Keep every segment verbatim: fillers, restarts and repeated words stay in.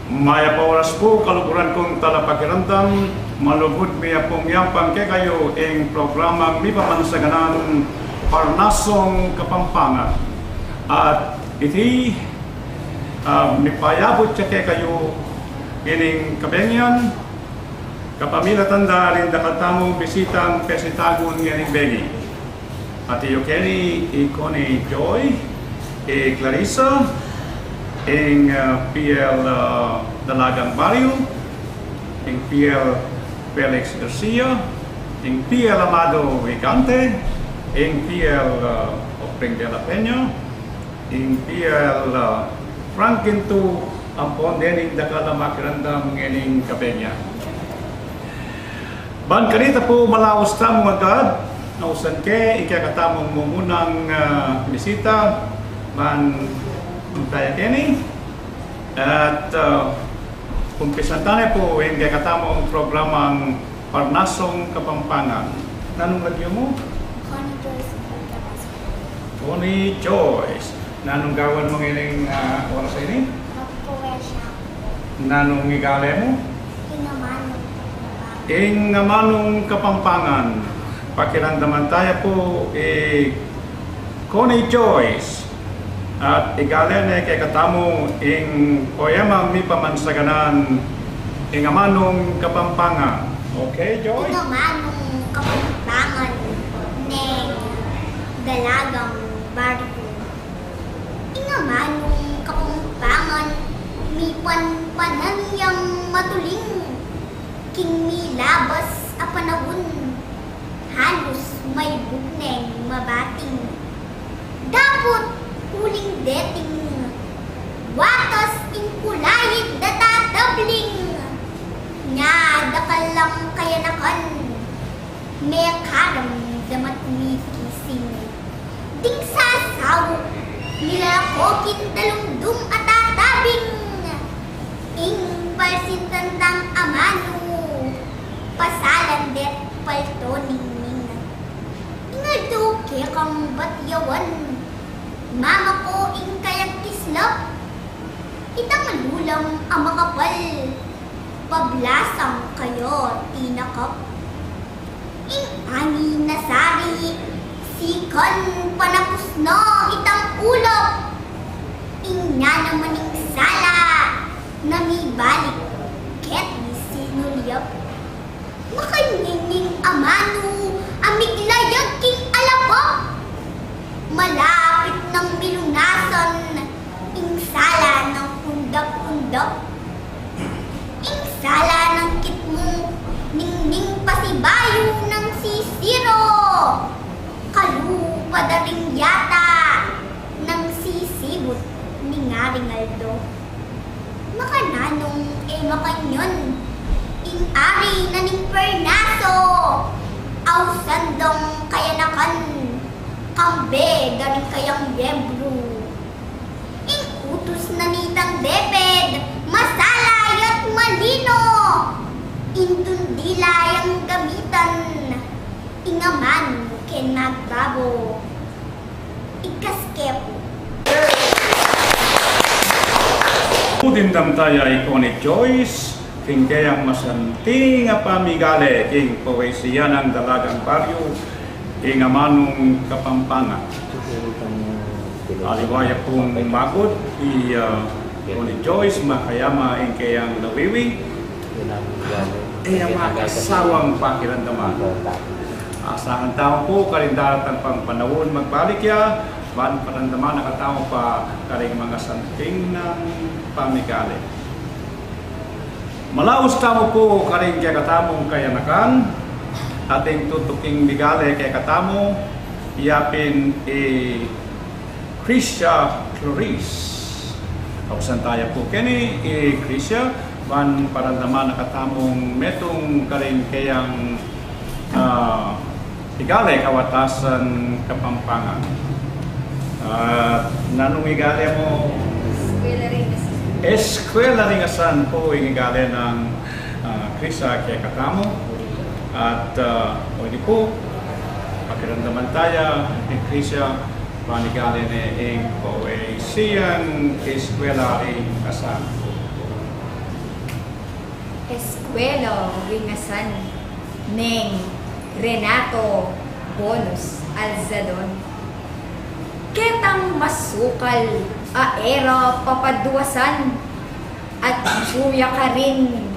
Mayap a oras pu, kaluguran kung talapakiramdam, malugud mi pung yampang kekayu ing programang mipamansaganang Parnasong Kapampangan. At iti, ah, mipayabut ya kekayu ining kabengi, kapamilatan da ring dakal tamung bisitang pesitagun ngening bengi. Atiu keni i Connie Joy, i Clarissa, ing, ah, P L, ah, Dalagang Barrio, ing P L Felix Garcia, ing P L Amado Gigante, ing P L, ah, Opring de la Peña, ing P L, ah, Frank Ginto, ampon dening dakal a makiramdam ngening kabengi. Ban kanita pu, malaus tamu agad, ausan ke ing kekatamung mumunang, ah, bisita, ban taya keni. At, ah, umpisan tane pu ing kekatamung programang Parnasong Kapampangan. Nanung lagyu mu? Connie Joyce Bergabas. Connie Joyce. Nanung gawan mu ngening, ah, oras a ini? Magpuwesya. Nanung igale mu? Ing Amanung Kapampangan. Ing Amanung Kapampangan. Pakiramdaman taya pu i Connie Joyce. At igale ne kekatamu ing poemang mipamansaganang Ing Amanung Kapampangan. Okay, Joy? Ing Amanung Kapampangan neng Dalagang Baryo. Ing Amanung Kapampangan, mipanpanan yang matuling, king milabas a panaun, halus maibug neng mabating. Dapot uling deting, watas ing kulaid a tatabling, nya dakal lang kayanakan, mekaram damat mikising. Ding sasaup, milalako king dalumdum a tatabing, ing palsintan dang amanu, pasalan det palto ningning. Ing aldo kekang batyawan, mamako ing kayang kislap, itang lulam a makapal, pablasang kaya tinakap. Ing angin a sari, sikan panapus na itang ulap, inya naman ing sala na mibalik keti sinulyap. Makanyan ing amanu a miglayag king alapap, malapit nang milunasan ing sala nang undap-undap. Ing sala nang kitmu, ningning pasibayu nang sisiro, kalupa da rin yata nang sisibut ning aring aldo. Makananung e makanyan ing ari na ning Parnaso, ausan dang kayanakan, kambe da ring kayang miyembru. Ing utus na nitang deped, masalay at malino, intun dila yang gamitan, ing amanu ken magbabo. Igkas ke pu. Dimdam taya i Connie Joyce, king keyang masanting a pamigale king poesia nang Dalagang Baryo, Ing Amanung Kapampangan. Aliwa ya pung magut i, ah, Connie Joyce, makayama ing keyang lawiwi. E ya makasawang pakiramdaman. Asahan tamu pu karing daratang pang panaun magbalik ya, ban paramdaman na katamu pa karing masanting nang pamigale. Malaus tamu pu karing kekatamung kayanakan, ating tutuking migale kekatamu, ya pin i Crisia Clarice. Ausan taya pu keni i Crisia, ban paramdaman na katamung metung karing keyang, ah, igale kawatasan Kapampangan. Ah, nanung igale mu? Eskwela Ringasan. Eskwela Ringasan pu ing igale nang, ah, Crisia kekatamu. At, ah, o ini pu, pakiramdaman taya i Crisia, ban igale ne ing poesiang Eskwela Ringasan. Eskwela Ringasan, neng Renato Bonus Alzadon. Ketang masukal a e ra papaduasan, atyu ya karin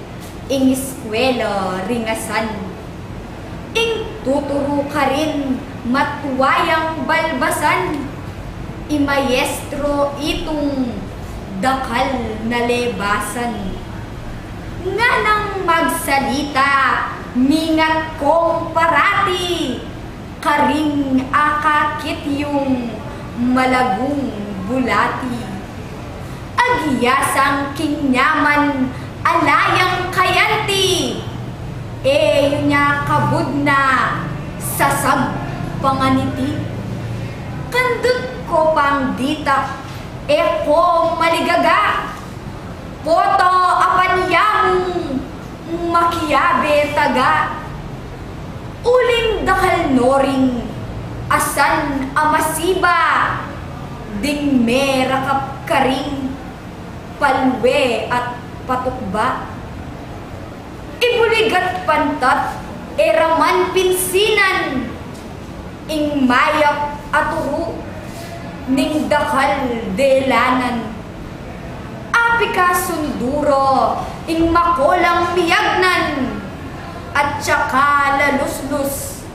ing eskwela Ringasan. Ing tuturu karin matua yang balbasan, i maestro itung dakal na lebasan. Nganang magsalita, mingat kong parati, karing akakit yung malagung bulati. Agyasang king nyaman ala yang kayanti, e yu nya kabud na sasag panganiti. Kandut ko pang ditak, e ko maligaga, poto a panyamung makiabe taga. Uling dakal no ring asan a masiba, ding merakap karing palwe at patukba. Ibulig at pantat, e ra man pinsinan, ing mayap a turu ning dakal delanan. Apikasundu ra ing makolang miyagnan, at saka laluslus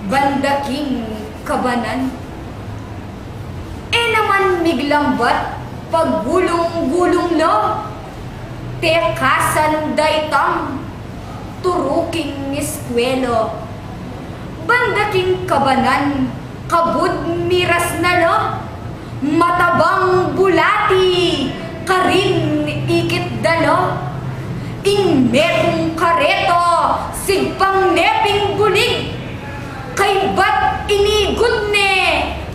banda king kabanan. E naman miglambat paggulung-gulung la, tekasan da itang turu king eskwela. Banda king kabanan, kabud miras na la, matabang bulati karin ikit da la. Ing metung kareta, sigpang ne pin bulig, kaybat inigut ne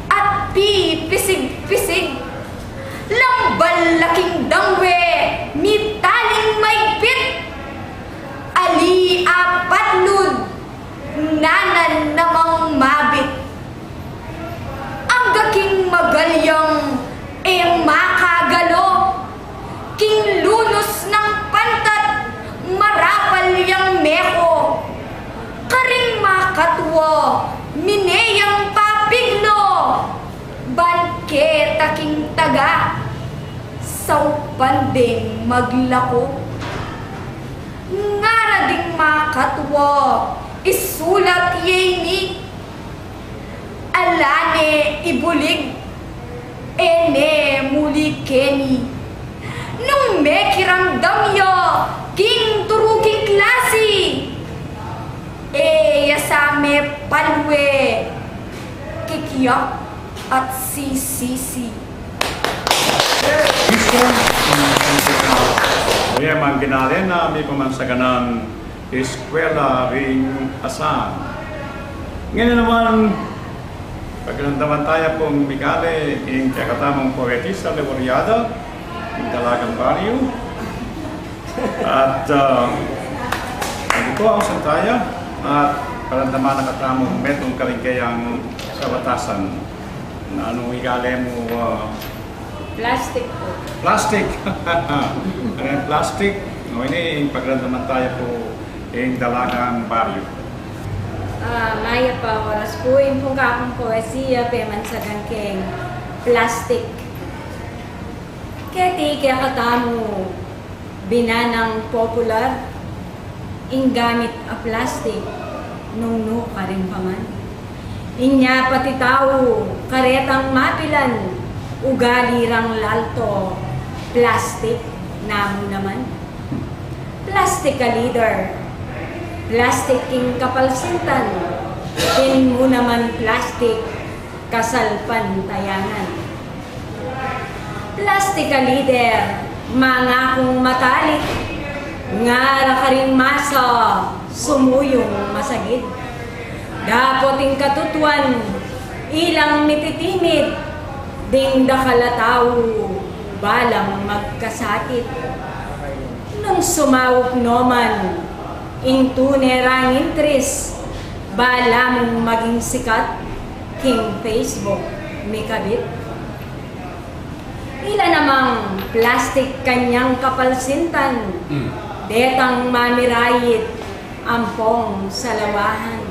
at pipisig-pisig. Lambal la king dangwe, mitaling maigpit, ali a patlud, nanan namang mabit. Angga king magalyang e makagalo, king lunus nang pantat marapal yang meko. Karing makatua, mine yang papiglo, ban keta king taga, saupan deng maglako. Ngara ding makatua, isulat ye ini, ala ne ibulig, e ne muli keni. Nung mekiramdam ya king turu king klasi, e ya sa mepalwe, kikiyak at sisisi. Mister, o ya, mang ginalen a mipamansagan nang Eskwela Ringasan. Ngeni naman, pakiramdaman taya pung mikale ing kekatamung poetisa laureada ning dalagang baryu. At, ah, ito ang santaya at pakiramdaman na katamung metung karing keyang kabatasan. Nanu ing mikale mu, ah, Plastik po. Plastik. Ano yang plastik? O, ini ing pakiramdaman taya pu ing dalagang baryu. Ah, mayap a oras po. Ing pung kakung poesia, pemansagan keng plastik. Keti kekatamu, binanang popular ing gamit a plastik nung nukarin pa man. Inya pati tau karetang mapilan, ugali rang lalto, plastik namu naman. Plastik a leader, plastik king kapalsintan, king mu naman plastik kasalpantayanan. Plastik a leader, mangakung matalik, ngara karing masa, sumuyung masagid. Dapot ing katutuan, ilang mititimid, ding dakal a tau, balang magkasakit. Nung sumaup no man ing tune rang intris, bala mung maging sikat king Facebook mikabit. Ila namang plastik kanyang kapalsintan, hmm, Detang mamirait ampong salawahan,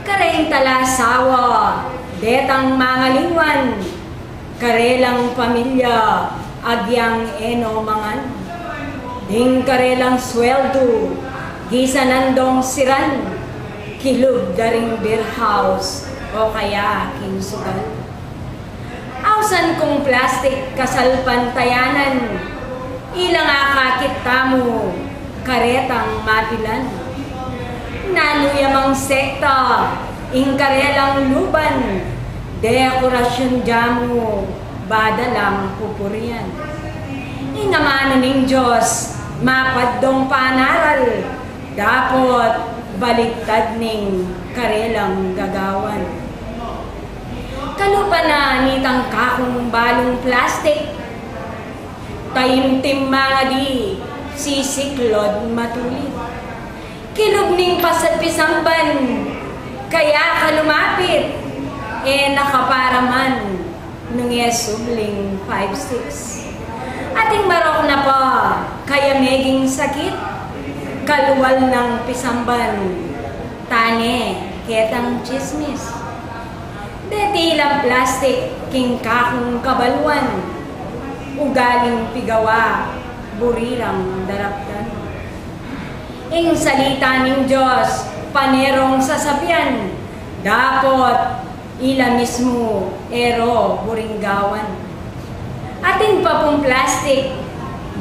kareng talasawa, detang mangalingwan, karelang pamilya agyang e no mangan. Ding karelang sweldu, gisanan dong siran, kilub da ring beer house o kaya king sugal. Ausan kung plastik kasalpantayanan, ilang akakit tamu karetang mapilan. Nanu ya mang sekta ing karelang luban, dekorasyun damu bada lang pupurian. Ing amanu ning Dios mapadung panaral, dapot baliktad ning karelang gagawan. Kalupa na nitang kakung balung plastik, taimtim mangadi, sisiklod matulid. Kilub ning pasad pisamban, kaya ka lumapit, e na kaparaman nung e subling five six. Ating marok na pa, kaya meging sakit, kalual nang pisamban, tane ketang tsismis. Deti lang plastik king kakung kabaluan, ugaling pigawa, buri rang daraptan. Ing salita ning Dios, pane rong sasabian, dapot ila mismu e ro buring gawan. Atin pa pung plastik,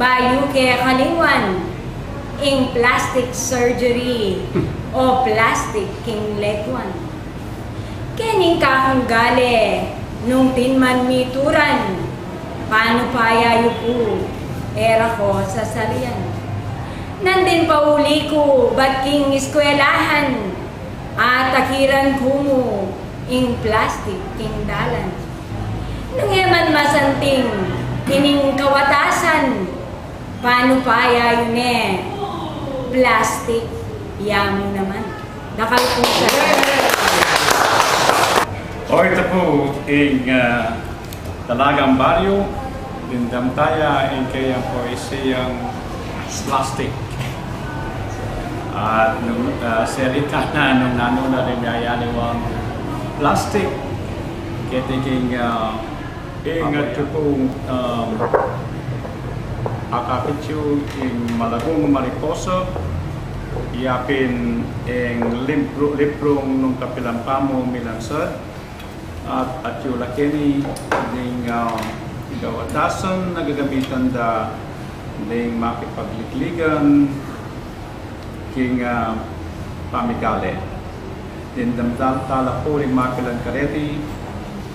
bayu ke kalingwan, ing plastic surgery o plastik king leguan. Kening kakung gale, nung tinman mituran, panu pa ya yu pu, e ra ko sasalian. Nandin pa uli ku, bat king eskwelahan, atakiran ku mu ing plastik king dalan. Nung e man masanting ining kawatasan, panu pa ya yu ne, plastik ya mu naman. Dakal pung salamat. O, ita pu ing, ah, Dalagang Baryu, dimdam taya ing keyang poesiyang Plastik. At nung, ah, selita na nung nanu na rin yayaliwang plastik, keti king, ah, ing atyu pung, um, akakit yu ing Malagung Mariposa, yapin ing libru, librung nung kapilan pa mu milansad, at atyu la keni ding, ah, kawatasan a gagamitan da ding makipaglikligan king, ah, pamigale. Dimdam tala pu ring mapilan kareti,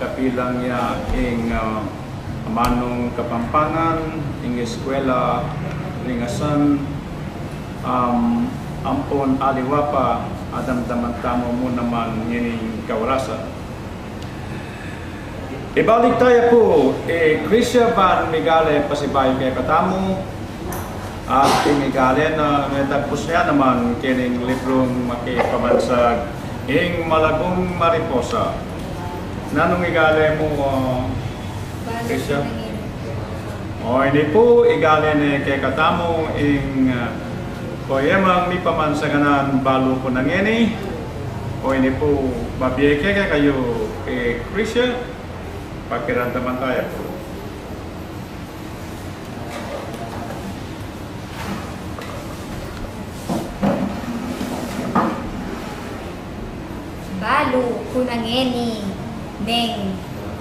kapilan ya ing, ah, amanung Kapampangan, ing eskwela, ring asan, um, ampon aliwa pa, a damdaman tamu mu naman ngening kaorasan. Ibalik taya pu i Krisia ban migale pasibayu kekatamu, at ing igale na, metagpus ya naman kening librung makipamansag, ing Malagung Mariposa. Nanung igale mu, o Krisia? O, ini pu, igale ne kekatamu ing, ah, poemang mipamansagan nang Balu Ku Na Ngeni. O, ini pu, mabie ke kekayu i Krisia, pakiramdaman taya pu. Balu Ku Na Ngeni, neng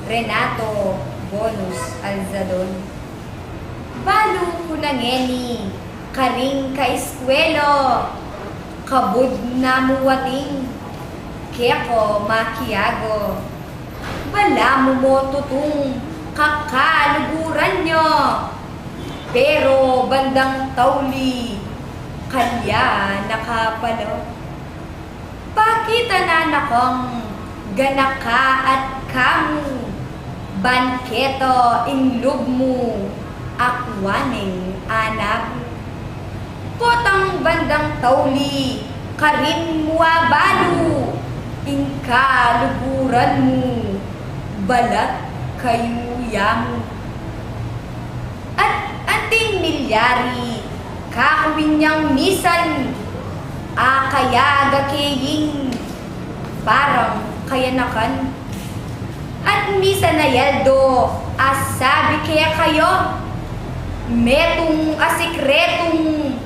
Renato Bonus Alzadon. Balu ku na ngeni karing kaiskwela, kabud na mu ating keko makiaga. Balamu mo tutung kakaluguran ya, pero bandang tauli kalya na ka pala. Pakita na na kang ganaka at kamu, ban keta ing lub mu, akwa neng anabu. Potang bandang tauli, karin mu abalu, ing kaluguran mu, balat kayu ya mu. At anting milyari, Kakuin yang misan, a kaya ga ke ing parang kayanakan. At misan a yaldo, a sabi kekayu, metung a sikretung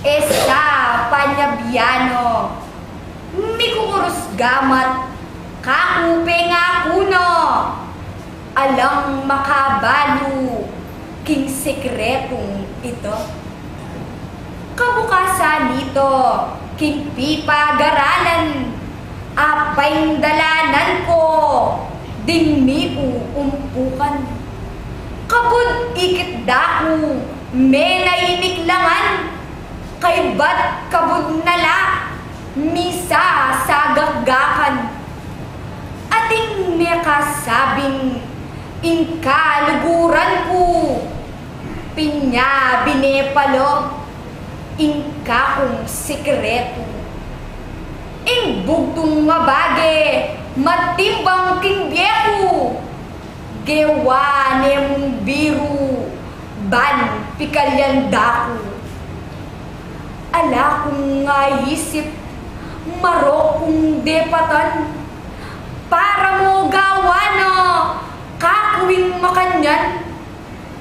e sa panyabian no. Mikukurus gamat, kaku pengaku no, alang makabalu king sikretung ita. Kabukasan nita, king pipagaralan, a paindalanan ku ding miuumpukan. Kabud ikit da ku, menayimik la ngan, kaybat kabud na la, misasagakgakan. Ating mekasabing ing kaluguran ku, pinya binepalo ing kakung sikretu. Ing bugtung mabage, matimbang king bie ku, gewa ne mung biru, ban pikalyan da ku. Ala kung aisip, marok kung depatan, para mo gawa na kakuing makanyan.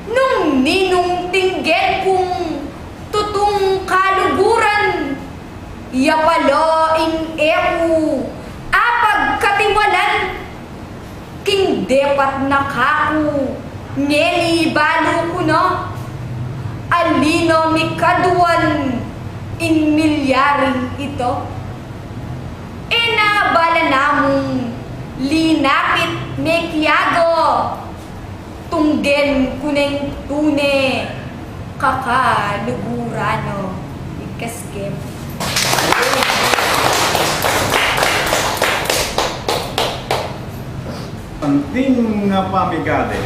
Nung ninung tinggen kung tutung kaluguran, ya pala ing e ku apagkatiwalan. King depat na kaku, ngeni balu ku na, ali na mikaduan ing milyaring ita. E na bala namung linapit mekiaga, tunggen ku neng tune kakaluguran no. Ikaskem. Anting a pamigali,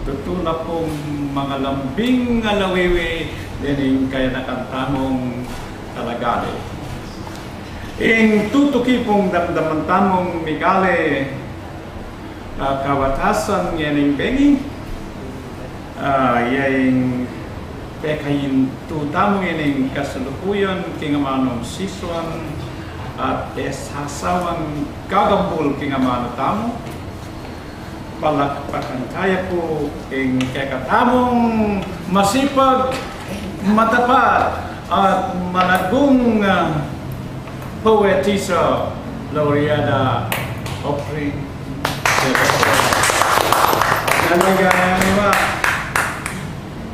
tutu na pung mangalambing a lawiwi dening kayanakan tamung kalagali. Ing tutuki pung damdaman tamung migali, a, kawatasan ngening bengi, a, ya ing pekaintu tamu ngening kasalukuyan king amanung sisuan at e sasawang gagambul king amanu tamu. Palakpakan taya pu ing kekatamung masipag, matapat, at malagung, ah, poetisa, Laureada Opry. Nanaga nima.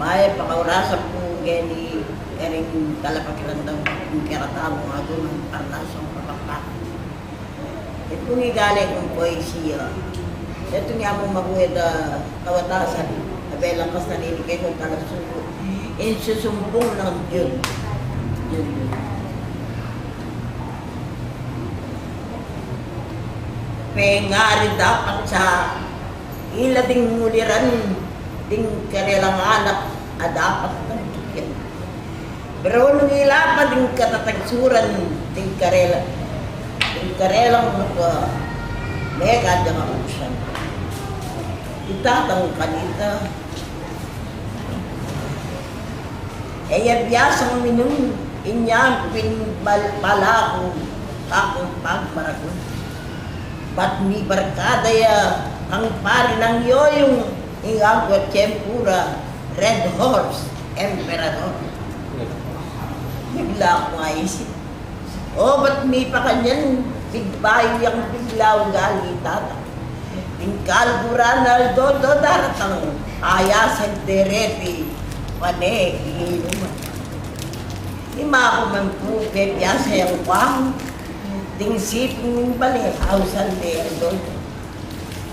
Bae, pakaurasan pu ngeni, e ring talapakiramdam pu ing kekatamung agunung parnasung kapakpak. Itung igali kung poesia. Itung ya mu maguya da kawatasan, abe lang kasali ni kekong talasuku. Ing susumpung nang Jun. Jun, Jun. Pengari dapat sa ila ding muliran ding karelang anak a dapat nang tukyan. Pero nung ila pa ding katatagsuran ding karela, ding karelang mukwa, mekad yang ausan. Itatang kanita, e ya biasang minum, inya pin bal-, balaku, kakung pagmaragun. Bat mibarkada ya kang pari nang yoyung, ing agwa tempura, Red Horse, Emperador. Bigla kung aisip, o, bat mipakanyan, pigbayu yang bigla ugali tata. Ing kaluguran aldo-aldo daratang, aya sa dereti, pane, inuman. Ima ku man pu pepiasa yang kuang, ding siping ning bale, ausan de aldo-aldo.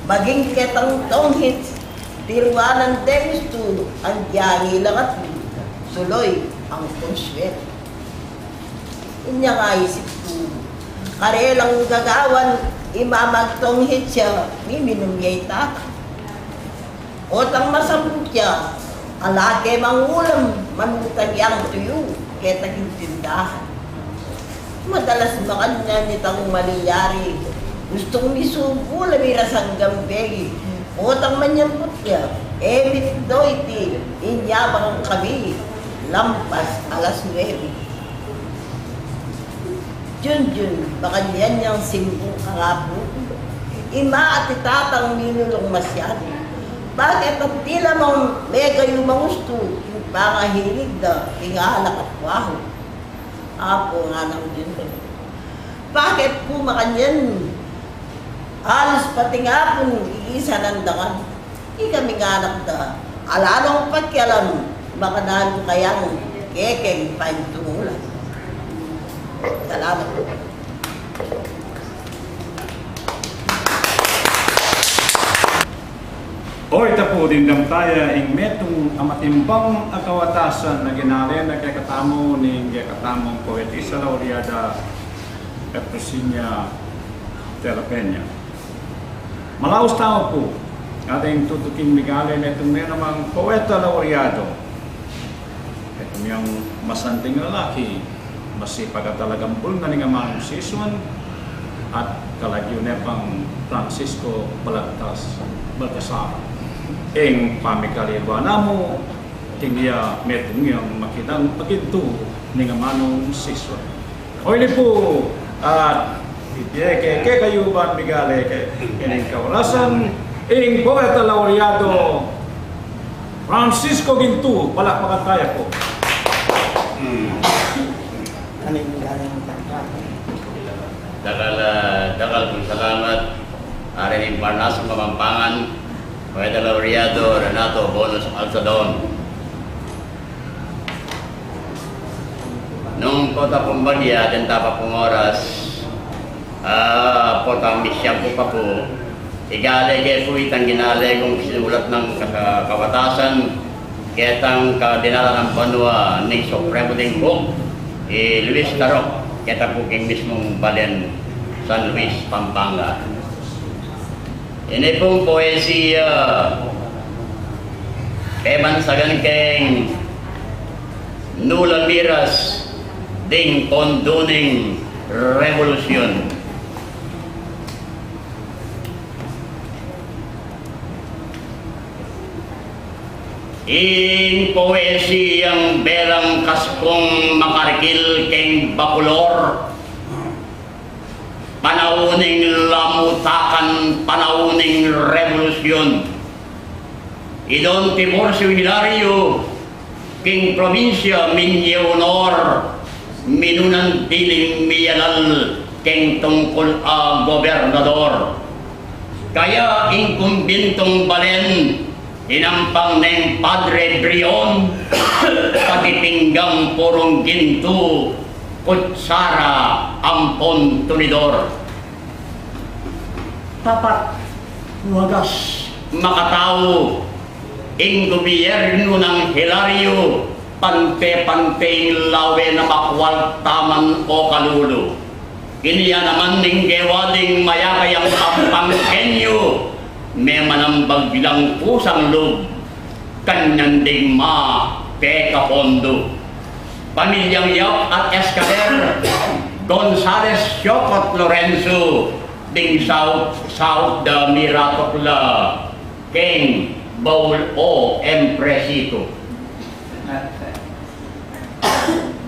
Maging ketang tonghits, tiruanan de gustu, ang diangi lang at suloy ang konsuelo. Inya nga isip ku, karelang gagawan, ima magtonghits ya, miminum ya itata. Otang masamput ya, ala ke mangulam, manutang yang tuyu, keta king tindahan. Madalas makanyan itang malilyari, gustung misubu la mirasang gampegi. Otang manyamput ya, e mi tigdo iti, inya bang kami, lampas alas nuebe. Junjun, makanyan yang simbung kang apu, ima at tatang minulung masyadu. Bakit at tila mang megayu mangustu ing pangahilig da king alak at wahu? Apu, ngana nang Junjun, bakit pu makanyan? Alus pati nga pun iisan nang dangan. Ikami ngan anak da, ala nong pakialam, makananu kayang kekeng paintungulan. Salamat pu. O ita pu, dimdam taya ing metung a matimbang a kawatasan a ginale na kekatamu ning kekatamung poetisa laureada Petrosiña Terrapena. Malaus tau pu, ating tutuking migale metung ne namang poeta laureado. Itang masanting lalaki, masipag at talagang bulngan ning amanung sisuan, at kalagyu ne pang Francisco Balagtas, Baltasar. Ing pamikalilwa namu, king iya metung yang makinang pagintu ning amanung sisuan. O ini pu, at ibie ke, kekayu ban migale ke, ining kawarasan, ing poeta laureado, Francisco Ginto, palakpakan taya pu. Hmm. Kami migale ng pagkain. Dakal, ah, dakal pung salamat, ari ning Parnasong Kapampangan, poeta laureado Renato Bonus Alzadon. Nung pota pung bagya, atin ta pa pung oras, ah, pota misyampu pa pu, igale ke pu itang ginale kung sinulat nang ka-, kawatasan, ketang kadinalan ning banua ning Supremo Lingkod, i Luis Tarok, keta pu king mismung balen San Luis, Pampanga. Ini pung poesia, pemansagan keng nula miras ding Pondo ning Rebolusyun. Ing poesiyang belang kaskung makarikil keng Bacolor, panaun ning lamutakan, panaun ning rebolusyun. I Don Tiburcio Hilario, king probinsya, minye-onor, minunan diling miyalal keng tungkul a gobernador. Kaya ing kumbintung balen, inampang neng Padre Brion, pati pinggang purung gintu, kutsara ampon tunidor. Tapat, wagas, makatau ing gubyernu nang Hilario, pante-pante ing lawe na makwal taman o kalulu. Inya naman ning gewa ding mayakayang Pampangkenyo, memanambag lang pusang lub, kanyan ding ma pekapondo. Pamilyang Yap at Escaler, Gonzales, Siocot, Lorenzo, ding saut, saut da miratok la keng baul o empresitu.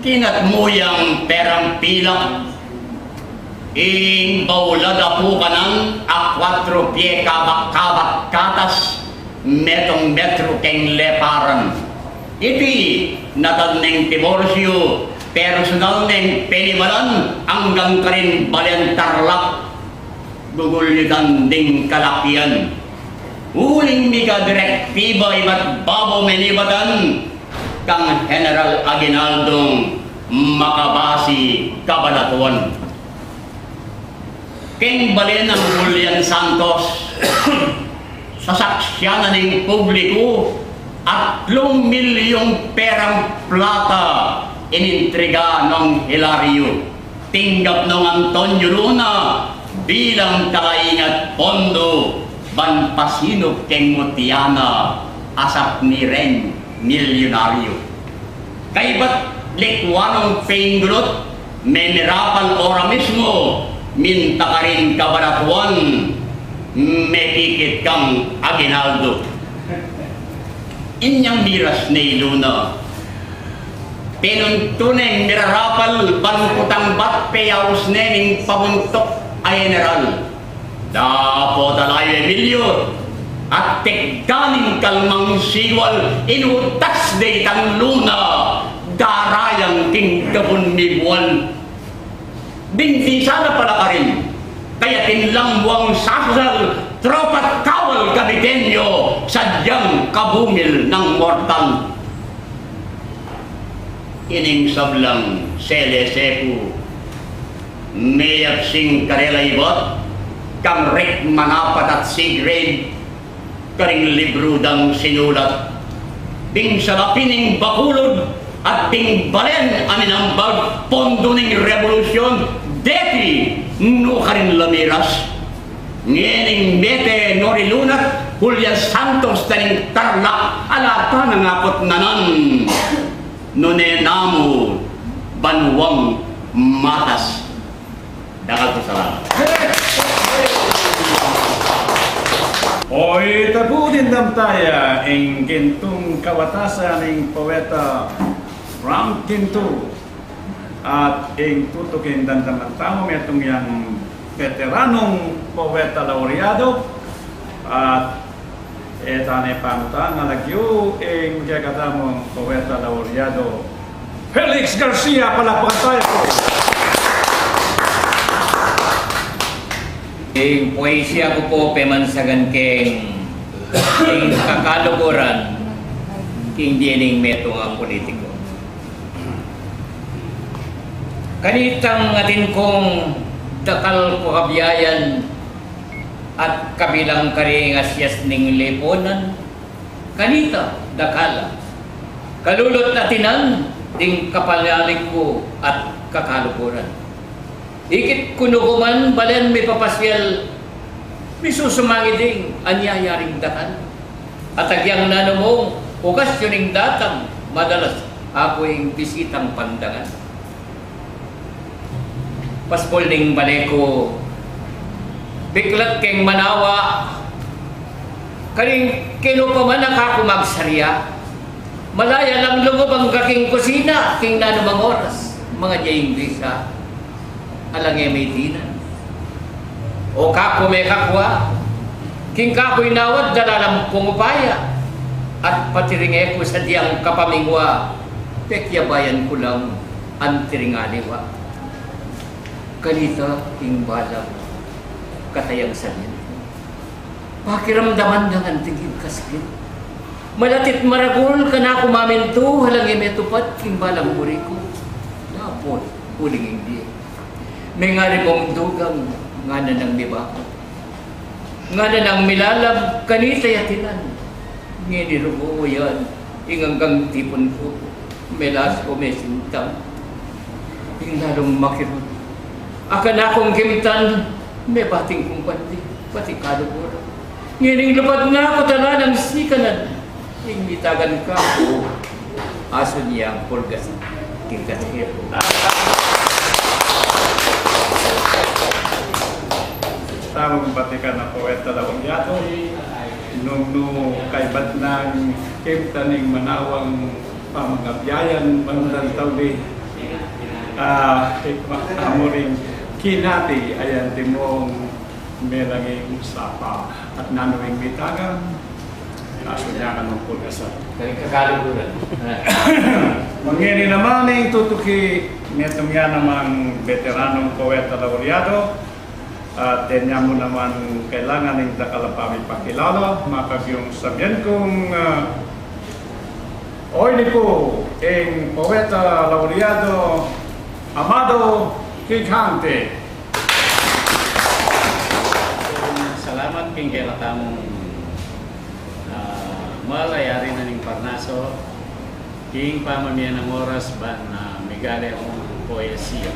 Kinat mu yang perang pilak, ing baul a dapu kanan a kuatro pie kabak-kabak katas, metung metru keng leparan. Iti natad neng Tiburcio, personal neng penibalan anggang karin balen Tarlac, gugulyutan ding kalakian. Uling mika direktiba ibat babo menibatan kang General Aguinaldong makabasi Cabanatuan. Keng bale nang Julian Santos, sasaksian na ning publiku, atlung milyung perang plata inintriga nong Hilario. Tinggap nong Antonio Luna bilang kalaingat pondo ban pasinup keng mutya na, asap ni reng milyunaryo. Kaybat likwan nong penggulut, memirapal ora mismu, minta karin Cabanatuan, mekikit kang Aguinaldo. Inyang miras ne i Luna, Pinuntu neng mirarapal ban kutang bat peyaus ne ning pabuntuk a general. Dapot Alayo Emilio at tekda ning kalmang sigual, inutas de itang luna, darayang king gabun mi buwan. Ding di sana pala karin, kaya tinlang buwang sasasal, tropa't kawal Caviteño, sadyang kabumil nang mortal. Ining sablang seleseku, meyap sing karela ibat, kang rek manapat at sigrade, karing libru dang sinulat. Ding salapi ning bakulud at ding balen a minambag, pondo ning rebolusyun, deti nu karin lamiras. Ngening mete no ri lunat, Julian Santos, taning Tarlac, ala ta nang apot nanan. Nune namu banwang matas. Dakal pung salamat. O ita pu, dimdam taya ing kintung kawatasan ning poeta Frank Ginto. At ing tutuking damdaman tamu metung yang veteranong poeta laureado. At e tane pangutang a lagyu ing kekatamung poeta laureado, Felix Garcia. Palakpakan taya pu. Ing poesia ku pu pemansagan keng, ing kakaluguran king bie ning metung a politiku. Kanitang atin kung dakal ku kabiayan at kabilang karing asias ning lipunan, kanita dakal, kalulu't atinan ding kapanyalik ku at kakaluguran. Ikit ku nu ku man balen mipapasyal, misusumangid ding anyayaring dakal. At agyang nanu mung okasyon ing datang, madalas aku ing bisitang pandangan. Pasbul ning bale ku, biklat keng manawa, karing kenu pa man a kaku magsarya. Malaya lang lungub angga king kusina, king nanumang oras, mangadya ing bisa, alang e me dinan. O kaku mekakwa, king kaku inawat dalalang pungupaya, at patiring e ku sadyang kapamingwa, pekyabayan ku lang anti ring aliwa. Kanita ing balang katayang samin, pakiramdaman dang anting ing kasakit. Malati't maragul kanaku mamintu, alang e me tupat king balang buri ku. Dapot uling ing bie, mengari mung dugang, ngana nang mibakut, ngana nang milalab, kanita ya atinan. Ngeni rugu yan ing anggang tipun ku, melas o mesintang, ing lalung makirut. A kanakung kimtan, mebating kung bandi, pati kaluguran. Ngening lupad na ku tala nang sikanan, ing mitagan kaku, asu niyang pulgas king katiku. Tamung batikan a poeta laureado, nung nu kaybat nang kimtan ing manawang pamagabiayan, bantang tauli, ah, amuring kinati, ayan timung melanging sapa at nanu ing mitagan, asu niyang pulgasan. Karing kakaluguran. Mangeni naman ing tutuki, metung ya namang beteranong poeta laureado, at deni mu naman kailangan ing dakal a pamipakilala, makagyung sabyan kung, ah, oyni pu ing poeta laureado, Amado Quijante. Salamat king kekatamung, ah, mal a yari na ning Parnaso, king pamamie nang oras ban, ah, migali kung poesia.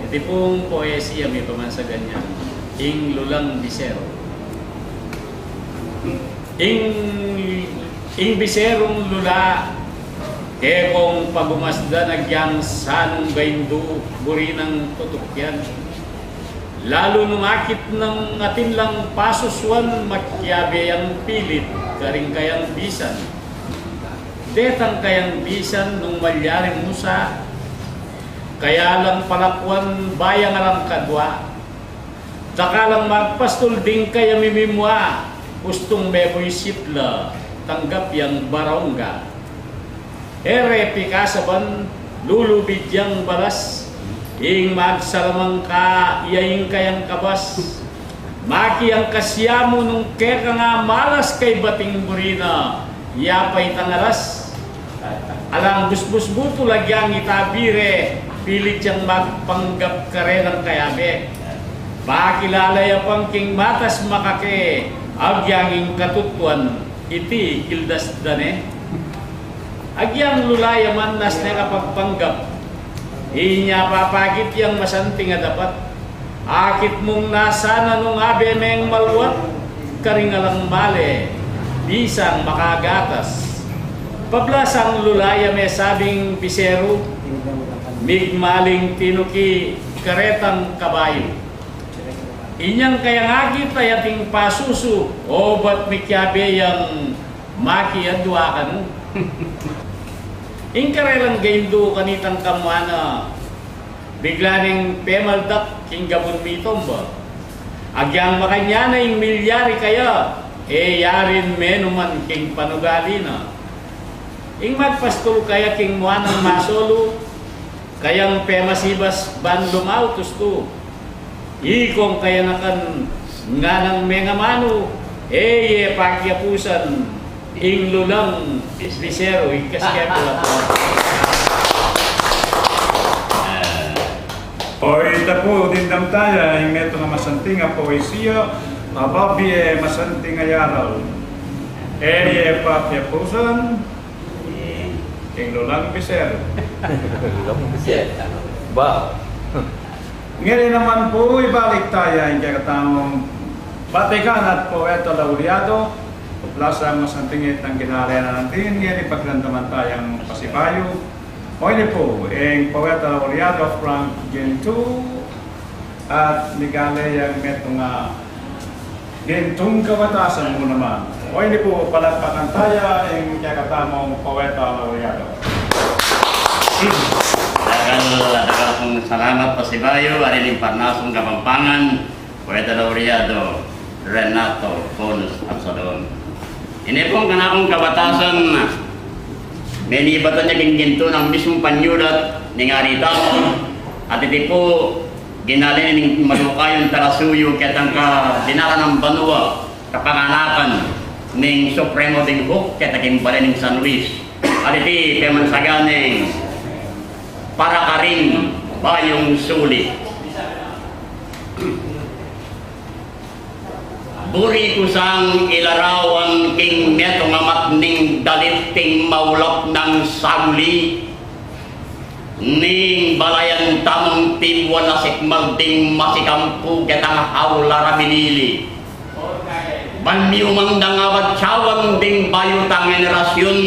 Iti pung poesia mipamansagan yang Ing Lulang Bisero. Ing, ing biserung lula, kekong pagumasdan agyang sanung gaindu, buri nang tutukyan. Lalu nung akit nang atin lang pasusuan, makiabe yang pilit karing kayang bisan. Detang kayang bisan nung malyaring musa, kaya lang palakuan bayang alang kadwa. Dakal lang magpastul ding kaya mimimua, ustung mebuisit la, tanggap yang baraungga. E re pikasaban, lulubid yang balas, ing magsalamangka, iya ing kayang kabas. Maki ang kasyamu nung keka nga malas kaybat ing buri na, ya pa itang alas. Alang busbus butul agyang itabi re, pilit yang magpanggap karelang kayabe. Pakilala ya pang king matas makake, agyang ing katutuan, iti kildas da ne. Agyang lula ya man nas ne kapagpanggap, inya papakit yang masanting a dapat. Akit mung nasa na nung abe meng maluat, karing alang male, bisang makagatas. Pablasang lula ya mesabing biseru, migmaling tinuki karetang kabayu. Inyang kayang akit a yating pasusu, obat mikiabe yang makiadwa kanu. Ing karelang gaindu kanitang kamuana, bigla neng pemaldak king gabun mitomba. Agyang makanyan na ing milyari kaya, e yarin menuman king panugali na. Ing magpastul kaya king muanang masolu, kayang pemasibas ban lumautus tu. Ikong kayanakan nganang mengamanu, e ye pakiapusan, ing lulang biseru, ing kaskepula. O ita pu, dimdam taya ing metung a masanting a poesia, ababie masanting a yaral. E ye pakiapusan, ing lulang biseru. Lulang biseru. Ba. Ngeni naman pu, ibalik taya ing kekatamung batikan at poeta laureado, lasang masanting itang kinalenan natin, ngeni pagdandaman tayang pasibayu. O ini pu, ing poeta laureado Frank Ginto, at migale yang metung a Gintung kawatasan mu naman. O ini pu, palakpakan taya ing kekatamung poeta laureado. Dakal, dakal pung salamat pasibayu, ari ning Parnasung Kapampangan, poeta laureado Renato Bonus Absalon. Ini pung kanakung kawatasan, menibatan ya king gintu nang mismung panyulat ning ari tamu, at iti pu, ginale ning malukayung talasuyu ketang kadinalan nang banua, kapanganakan ning Supremo ding Huk keta king bale ning San Luis. At iti pemansagan ning para karing bayung suli. Buri ku sang ilarawan king metung a matning dalit king maulap nang saguli, ning balayan tamung tibuan a sikmal ding masikampu ketang haula ra binili. Ban miumang dang abat sawang ding bayu tang henerasyun,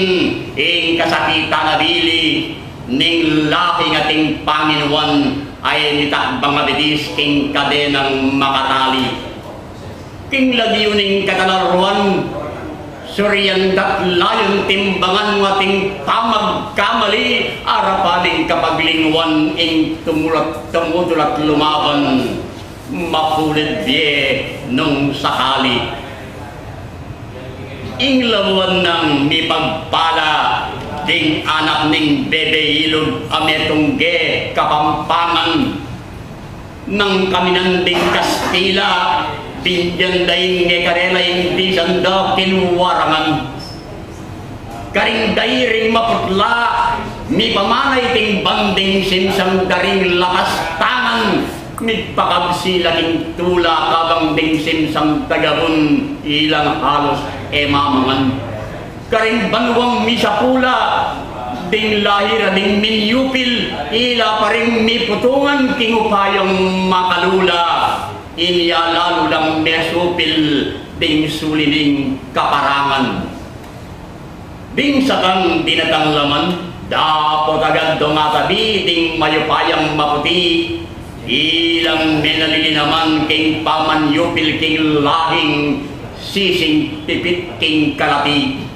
ing kasakitan a bili ning lahing ating panginuan, ay nitakbang a bitis king kadenang makatali. King lagyu ning katalaruan, surian da't layun timbangan mu ating pamagkamali, arapan ning kapaglinguan ing tumulat, tumutulat lumaban, mapulid bie nung sakali. Ing lawan nang mipagpala ding anak ning bebe ilug a metung ge Kapampangan. Nang kaminan ding Kastila, binyan da ing e karela ing bisan da king warangan. Karing dairing maputla, mipamanay king banding simsang da ring lakas tangan, mipakabsi la king tula kabang ding simsang tagabun, ilang halus e mamangan. Karing banuang misapula, ding lahira ding minyupil, ila pa ring miputungan king upayang makalula, inya lalu lang mesupil ding suli ning kaparangan. Ding sakang dinatang laman, dapot agad dong atabi ding mayupayang maputi, ilang menalili naman king pamanyupil king lahing sising pipit king kalati.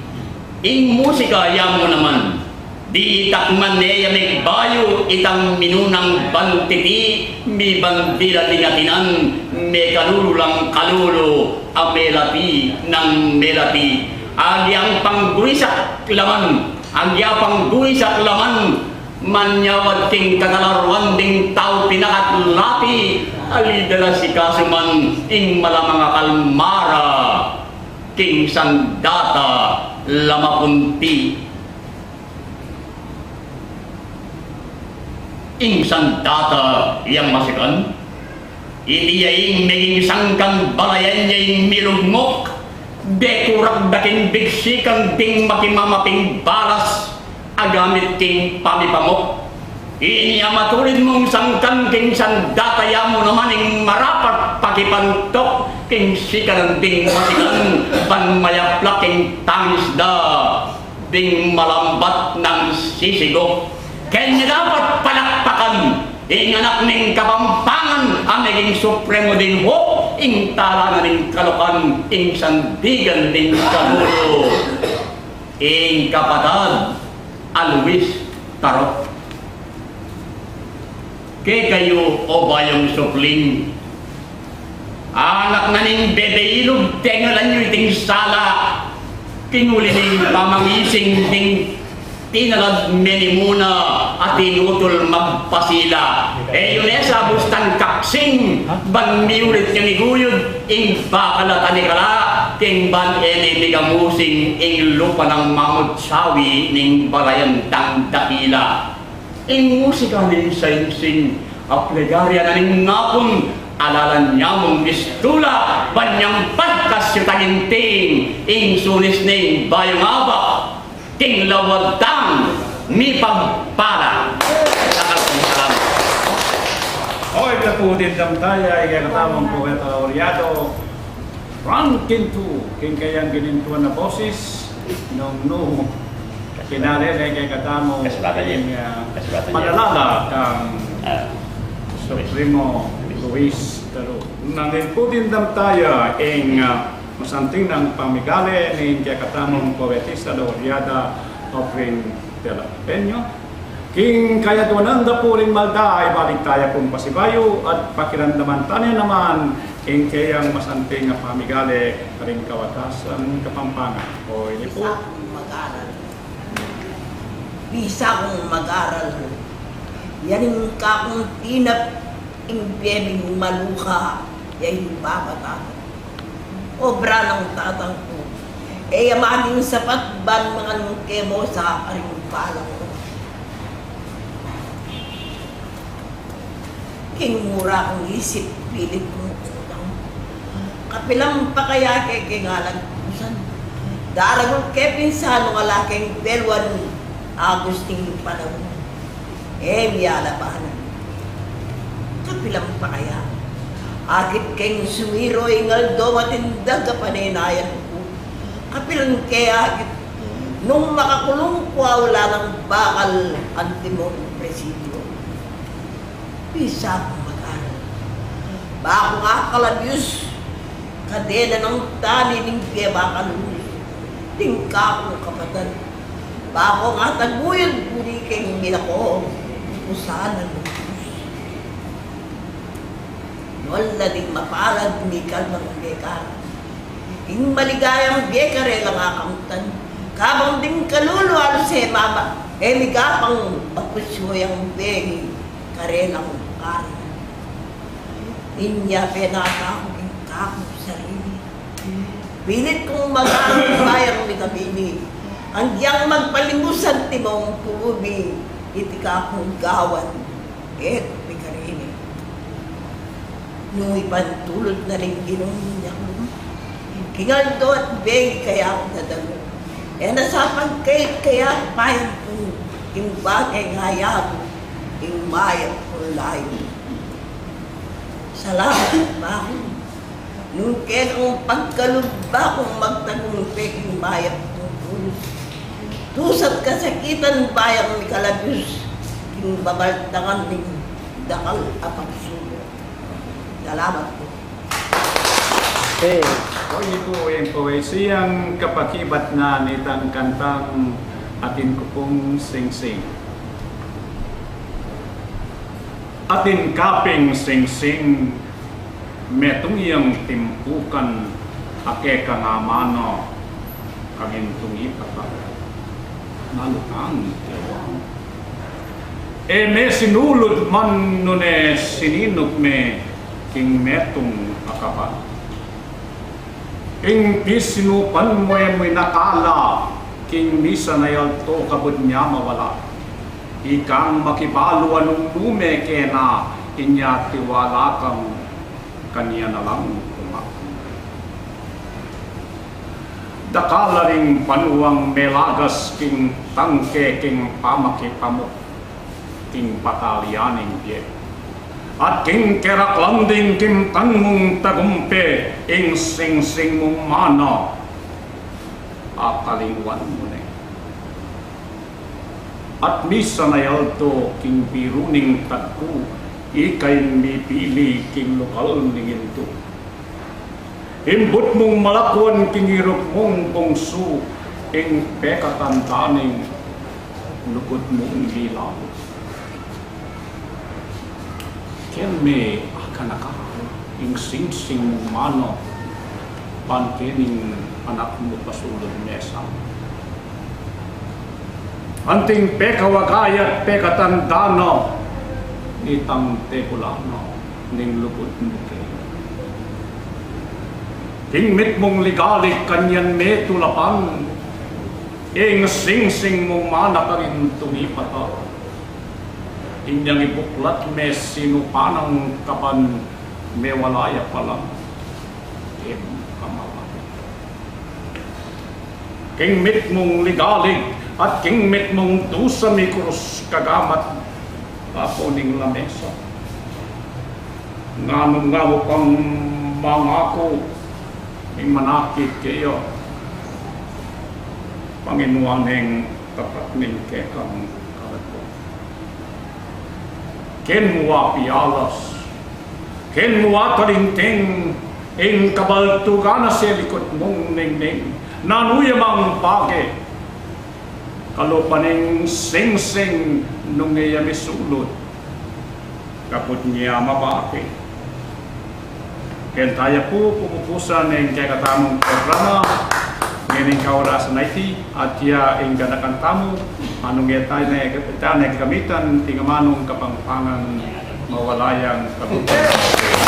Ing musika ya mu naman, ditak man e ya megbayu itang minunang bantiti, mibandila ding atinan, mekalulu lang kalulu, a melati nang melati. Agyang pangguisak laman, agya pangguisak laman, manyawad king kagalaruan ding tau pinakatlati, ali da la sikasu man ing malamang a kalmara king sandata la mapunti. Ing sandata yang masikan, iti ya ing meging sangkan balayan ya ing milugngok, dekurak da king bigsikan ding makimamaping balas, a gamit king pamipamok. Ini a matulid mung sangkan king sandata ya mu naman ing marapat pakipantok king sikanan ding masikan, ban mayaplak king tangis da ding malambat nang sisigok. Kenya dapat palakpakan ing anak ning Kapampangan a meging supremo ding hok, ing talanan ning kalokan, ing sandigan ding kalulu, ing kapatad a Luis Tarok. Kekayu, o bayung supling, anak na ning Bebe Ilug, tengalan yu iting sala. King uli ning pamangising ding tinalad menimuna at tinutul magpasila. E yu ne sa bustan kaksing, ban miulit yang iguyud ing bakal at anikala, king ban e ne migamusing ing lupa nang mamutsawi ning balayan dang dakila. Ing musika ning saingsing, a plegarya na ning ngapun, alalan ya mung mistula, ban yang pagkas yu taginting, ing sunis ning bayung abak, king lawag dang mipagpala. Dakal pung salamat. Oy, pila pu ding damtaya, ing kekatamung poeta laureado, Frank Quinto, king kayang ginintuan a boses, nung nu, kinale ne kekatamung, Kasbatan ya. King, ah, Kasbatan ya. Pagalala kang, ah, Supremo Luis Tarok. Nung pu ding damtaya, ing, ah, masanting nang pamigale, ning kekatamung poetisa laureada, Ofring de la Peña. King kayadwanan da pu ring malda, ibalik taya pung pasibayu at pakiramdaman tane naman ing keyang masanting a pamigale karing kawatasan Kapampangan. O ini pu. Bisa kung mag-aral. Bisa kung mag-aral. Yan ing kakung tinap ing bie ming maluka, ya ing babata. Obra nang tatang ku. E ya maging sapat ban mangan ke mo sa karing balang ku. King mura kung isip, pilit kung utang. Kapilan pa kaya ke king alagpusan? Daragul ke pinsan nung ala keng beluan, Agustin Panaun. E miyalabanan. Kapilan pa kaya? Akit keng sumiru ing aldo, matindag a panenayan ku. Kapilan ke akit? Nung makakulung ku, ala nang bakal antimong presidio. Bisa kung mag-aral. Ba kung akalabyus, kadena nang tali ning kebakal uli. Tingka kung kapatan. Ba kung ataguyud, buri keng minako, kusanan ng Diyos. Nung ala ding mapalad, mikalmang beka. Ing maligayang bie karelang akamtan. Kabang ding kalulu alu se mama, e migapang bakusyo yang bie karelang kari. Inya penata ku king kakung sarili. Pilit kung mag-aral bayang mikabini. Agyang magpalimusan timong pulubi, iti kakung gawan. E ku pikarini. Nung ipantulud na ning Ginu ing nyaku, king aldo at bie kaya ku dadalu. E na sa pagkait kaya ku payag ku, ing bage nga yaku, ing mayap kung layu. Salamat, Baku. Nung kekang pagkalub, Baku, magtagumpay king mayap kung pulus. Tusat kasakitan, bayang mikalabyus, king babaltangan ning dakal a pagsubo. Salamat pu. Hey. O, ito ing poesiyang kapakibat na nitang kantang Atin Ku Pung Singsing. Atin ka ping singsing, metung yang timpukan, a kekang amanu, kagintung ipata. Nanu kang kewang. E me sinulud man nune sininup me king metung a kabat. Ing pisinupan mu e mu inakala, king misan a yalto kabud nia mawala. Ikang makibalu a nung nu me kena, inya tiwala kang kania na lang kumaku. Dakal la ring banuang melagas king tangke king pamakipamuk king batalya ning bie. At king keraklan ding kimtang mung tagumpe, ing singsing mung mana, akalingwan mu ne. At misan a yalto king biru ning tagku, ika ing mipili king lukal ning indu. Imbut mung malakwan king iruk mung bungsu, ing pekatanda ning lugud mung lilalu. Ken me akanaka ing singsing mung mana, ban kening anak mu pasulud mesa. Anting pekawaga ya at pekatanda na, itang tebula na ning lugud mu ke. King mitmung ligalig kanyan me tulapan, ing singsing mung mana karin tumipata. Inyang ibuklat me sinupan a kaban, mewala ya pala ing kamawala. King mitmung ligalig at king mitmung dusa mikurus kagamat, apo ning lamesa. Nganung ngamu pang mangaku, ing manakit keya, Panginu, ing tapat ning kekang kalagwa. Ken mu wa pialas, ken mu wa talinting, ing kabaltugan a selikud mung ningning, nanu ya mang bage, kalupa ning singsing nung e ya misulud, kaput nia mabake. Ken taya pu pupusan ing kekatamung programa ngening kaorasan a iti, at ya ing ganakan tamu, nung e taya ne, taya ne gagamitan ing amanung Kapampangan, mawala yang kabutihan.